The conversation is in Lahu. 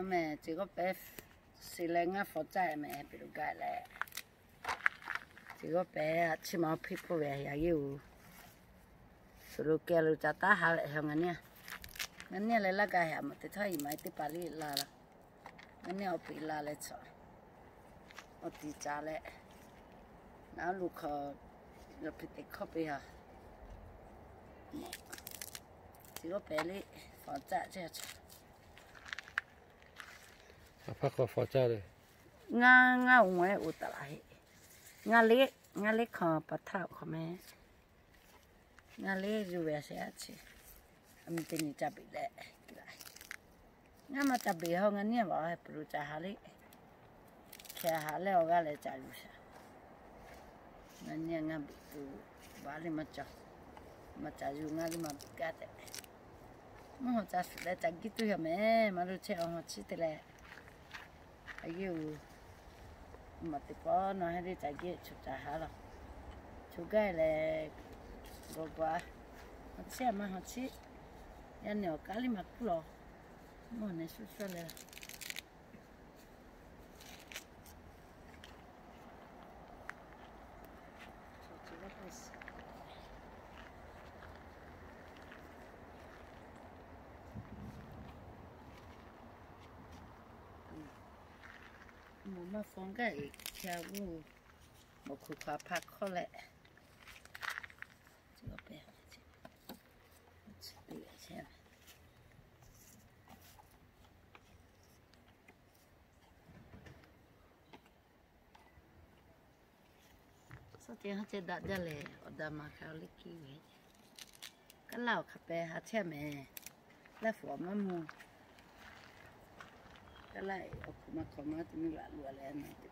Mehˬ, chi g'awˇ pehˉ suh leh ngaˇ fawˍ caˇ mehˬ, piˬ lo gaˬ leh, chi g'awˇ pehˉ a chi ma awˬ hpiˇ pfuhˇ ve a yeˇ uˬ, suhˍ lo keh lo ca taˉ ha leh ha ngaˬ niˇ, ngaˬ niˇ leh laˇ gaˇ ha mawˬ teˇ htawˇ iˍ ma teˇ paˍ liˇ la la, ngaˬ niˇ awˬ piˍ la leh chaw, awˬ tiˍ ca leh, naˉ lo hk'aw, yaꞈ hk'e teꞈ hkawˇ piˇ ha, chi g'awˇ pehˉ liˇ fawˍ caˇ chi a hpaˇ hk'aw fawˍ caˇ le. Ngaˇ ngaˇ oˬ mawˬ e oˬ taˍ laˬ heˆ. Ngaˇ liˇ, ngaˇ liˇ hk'aw pa htaˇ awˬ hk'aw mehˬ, ngaˇ liˇ yuˬ ve a shehˍ a chi, a mi teˇ nyi ca beˬ leh, ngaˇ maˇ ca beˬ haw ngaˬ niˇ a vaˬ a hpehꞈ lo ca ha liˇ, hkeh ha leh awˬ g'aˇ leh ca yuˬ shaˍ. Ngaˬ niˇ a ngaˇ beˬ tuˬ, baˬ liˇ maˇ cawˬ, maˇ ca yuˬ ngaˇ liˇ maˇ beˬ gaˇ tehꞈ, mvuhˇ haw ca shuˍ leh ca giˇ tuˬ yaw mehˬ, maˇ lo chehˇ awˬ haw chiˉ te leh, a yeˇ uˬ, maˬ teˇ pawˆ nawˬ heh le ca giˇ chuˬ ca ha laˬ, chuˬ gaˇ leh, gawˬ gawˬ a, haw chiˉ a maˇ haw chiˉ, yaˇ nehˬ awˬ kaˉ liˇ maˇ kuˉ laˬ, mvuhˇ haw nehˬ shuˉ shuˉ leh Mawˬ maˇ fawˬ gaˇ eˬ hkeh g'uˇ, mawˬ hkuiˬ hk'aˬ hpaˇ hkawˇ leh, suhˉ ceh haˉ ceh daꞈ jaˇ lehˬ, awˬ da ma hk'a liˇ kiˇ ve, kaˉ laˇ awˬ hk'a peh ha chehˇ mehˬ, laˇ fuꞈ awˬ maˇ mvuh, kaˉ laˇ awˬ hkuiˬ maˇ hk'awꞈ maˇ te nuˇ g'aꞈ lo a leh na te